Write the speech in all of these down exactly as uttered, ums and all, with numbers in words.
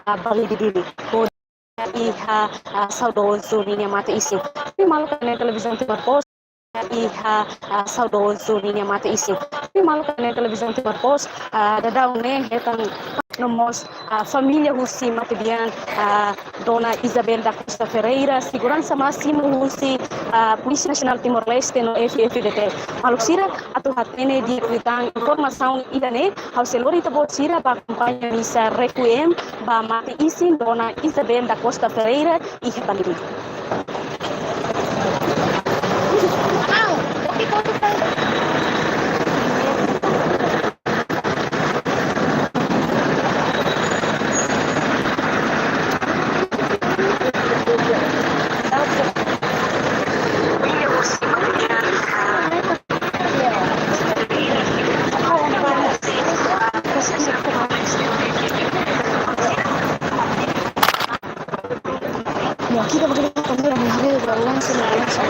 ah, Balide Dili. Hodi iha, ah, saudozu ninia mate-isin. Ne'e maluk sira, televizaun Timor Post, iha, ah, saudozu ninia mate-isin. Ne'e maluk sira, televizaun Timor Post, ah, daudaun ne'e hetan no mós, ah, família husi matebian, ah, Dona Isabel da Costa Ferreira, seguransa másimu husi, ah, Polísia Nasionál Timor-Leste no F-FDTL. Maluk sira, atu hatene di'ak liután informasaun ida-ne'e, ha'u sei lori ita-boot sira ba akompaña misa requiem ba mate-isin Dona Isabel da Costa Ferreira iha Balide. Ya, kita pakai kamera, mari, langsung, langsung.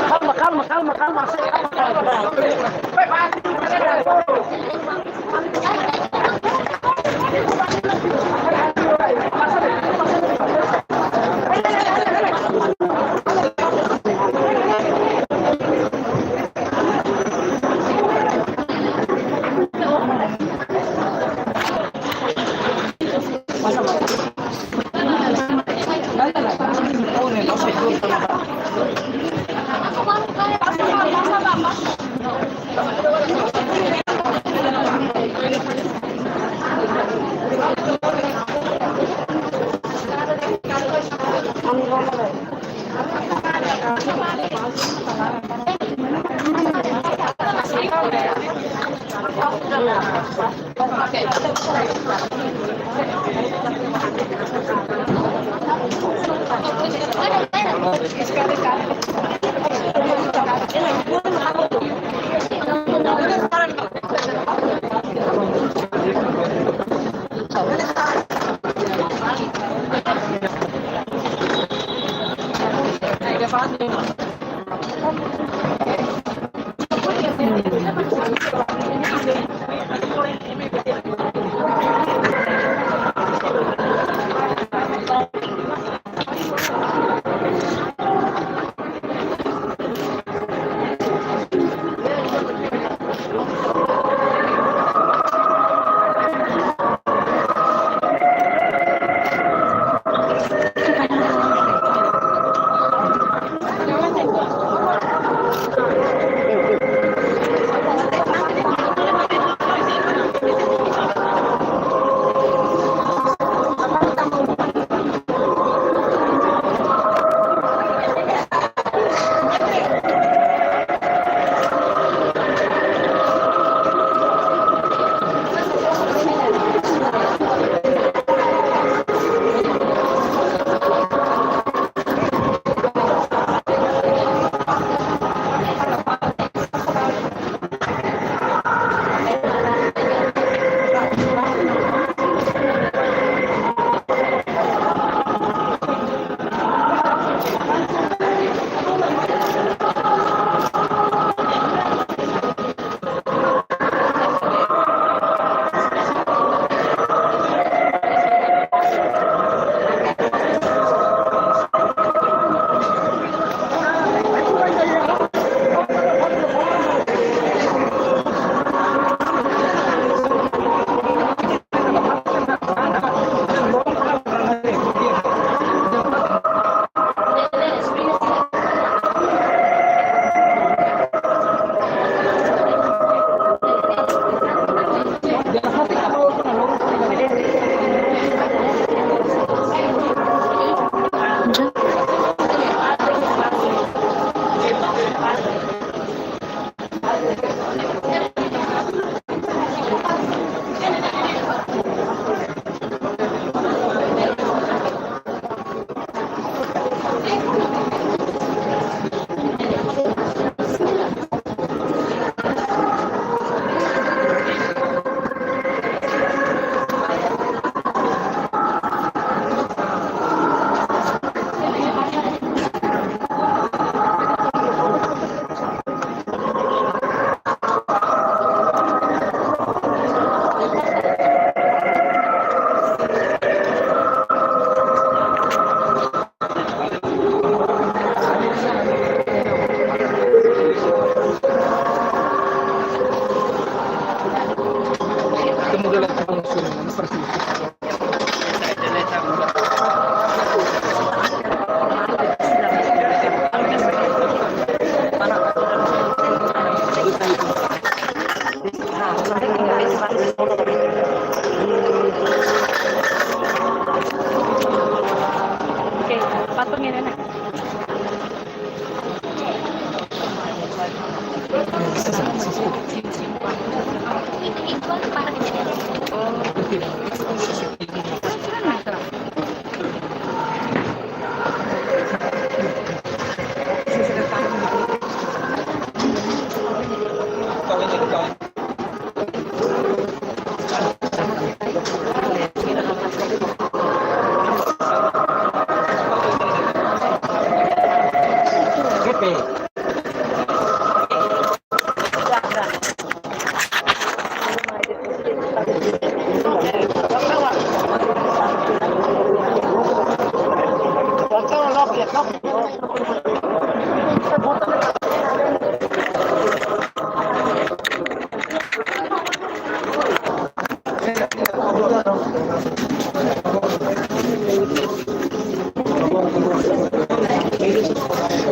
Kalma, kalma, kalma, kalma.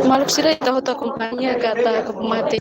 Maluk sira, ita hotu akompaña katak mate.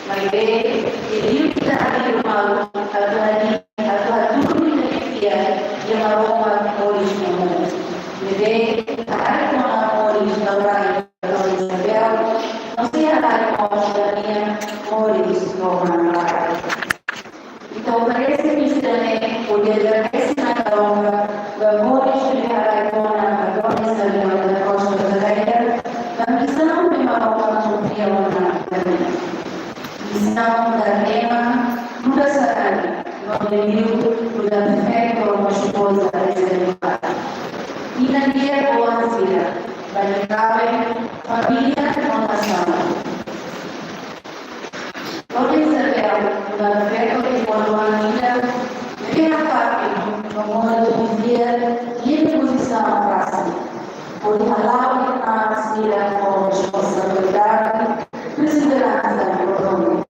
Maibé, ita-nia amigu malu, atu hadi-, atu hatudu ita-nia fiar iha Maromak moris no mundu. Ne'ebé haraik ona moris no rai Dona Isabel, no sei haraik ona sira-nia moris no rai. Entaun, parese ke sira-ne'e, hodi agradese Na'i Maromak ba moris ne'ebé haraik ona ba Dona Isabel da Costa Ferreira, ba misaun ne'ebé Maromak konfia ona ba nia. Misaun ida-ne'e mak nu'udar sarani, no liuliu nu'udar feto no espoza ezemplár. Inan di'ak oan sira, ba nia kaben, família no nasaun. Dona Isabel, nu'udar feto no oan ida, ne'ebé hafatin no modo tuir fiar nia pozisaun rasik, hodi hala'o irmán sira ho responsabilidade, perseveransa no domíniu.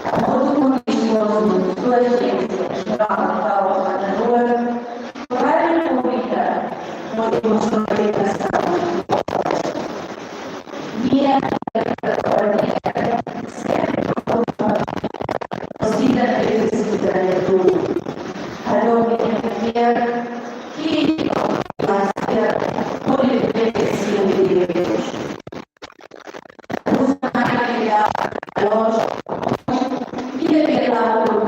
Hamutuk ho nia espozu, sua jente, João Paulo Ana Rua, trabalha com vida, hodi mostra dedicação. Nia sempre torcida necessidade tudo. Halo nia fiar, que nascida, pode viver esse direito. Usa mais que dá, lógico, que ele dá o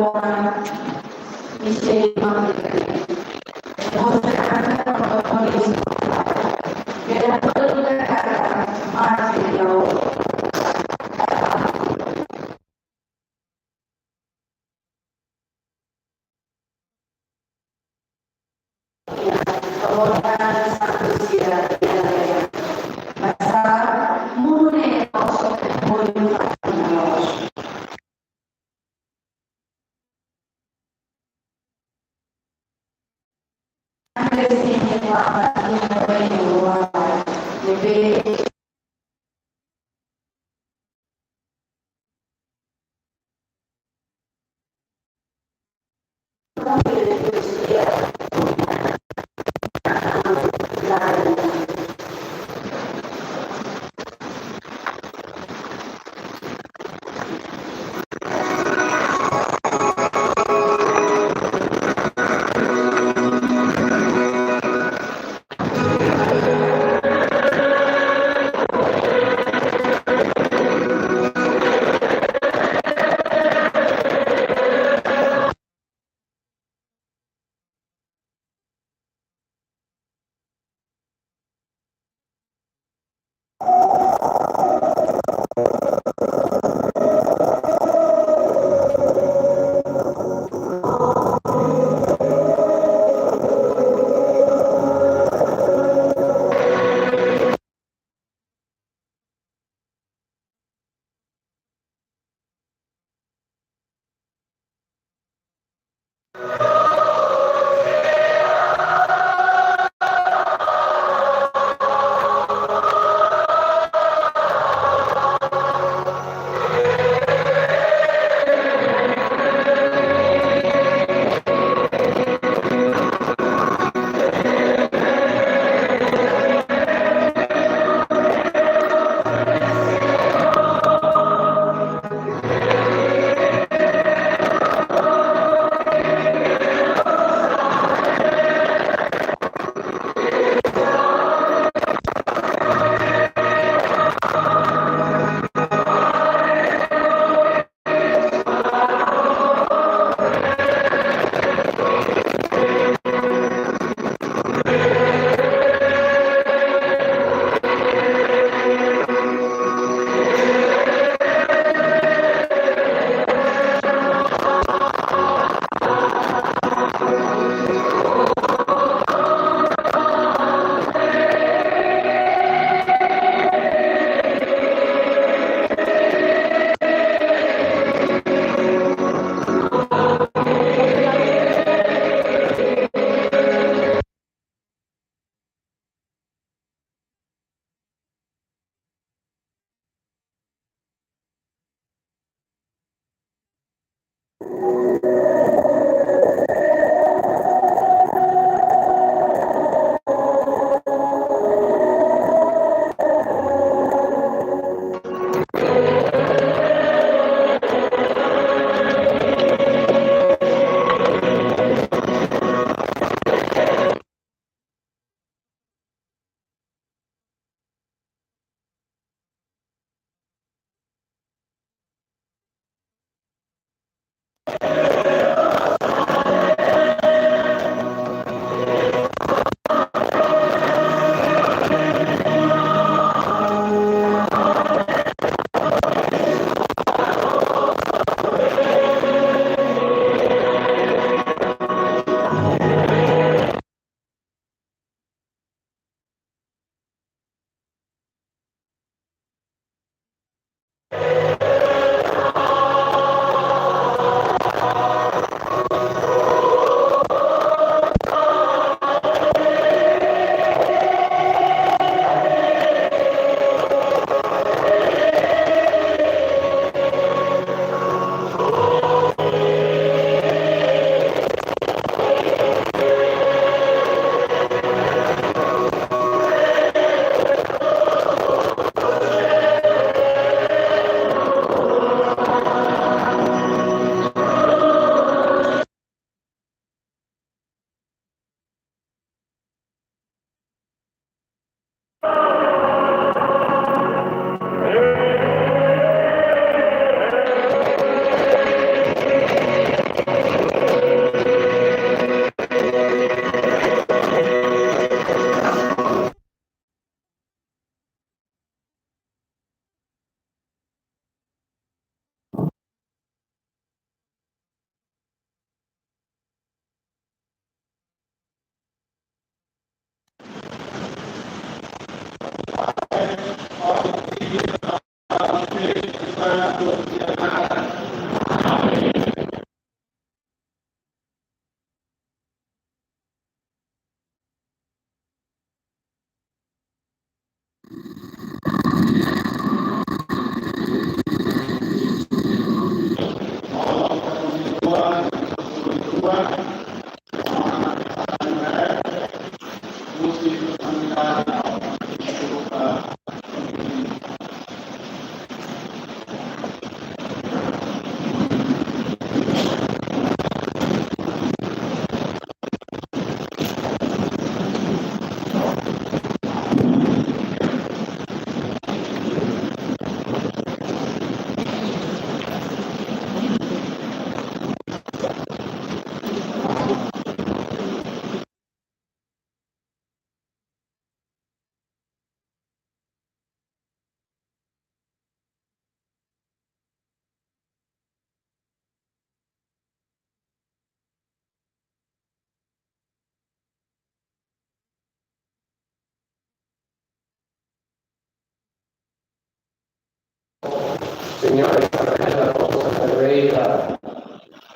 Señor, esta mañana vamos a entregar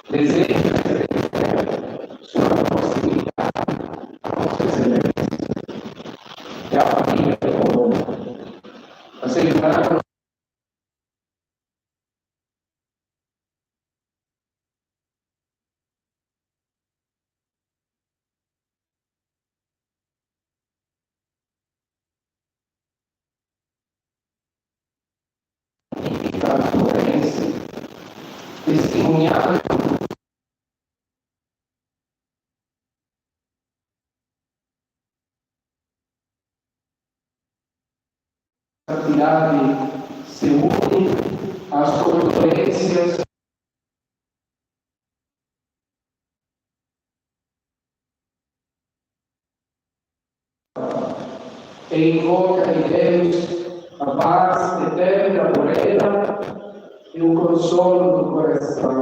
desde su proximidad, vamos a encender la familia de Colombia. Así que, hermano, testemuña atividade se une às conferências e invoca em Deus a paz eterna por ela e o consolo do coração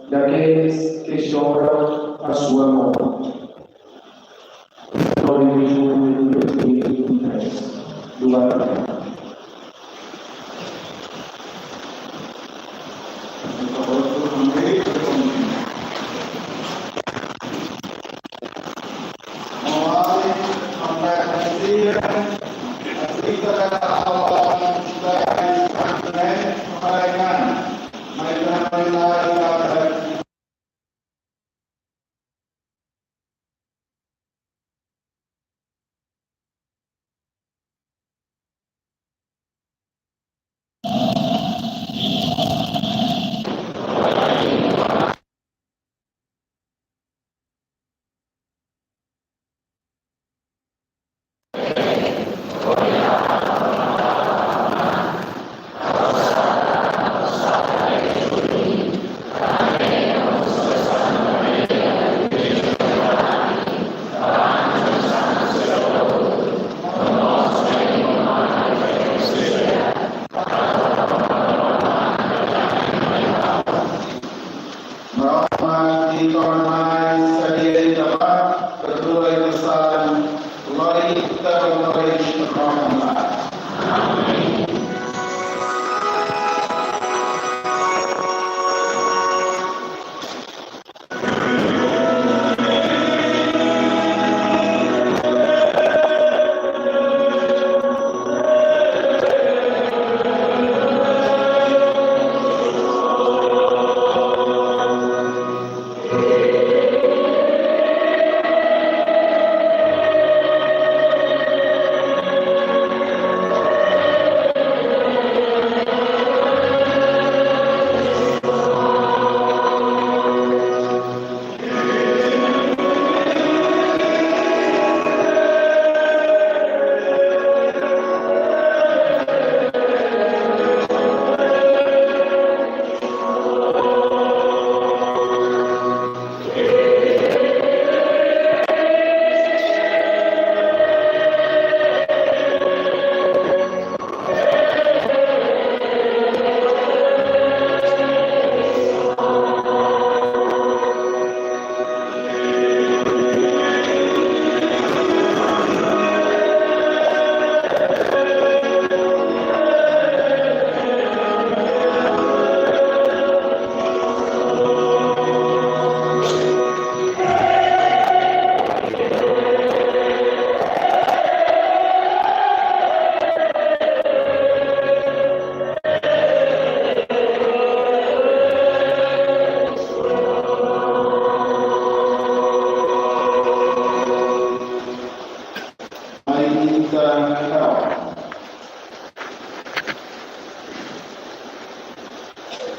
daqueles que choram a sua morte. Dois de junho de dois mil e vinte e três, do ano.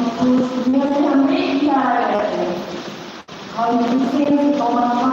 ikus, meus amigos, ha'u ikus, toma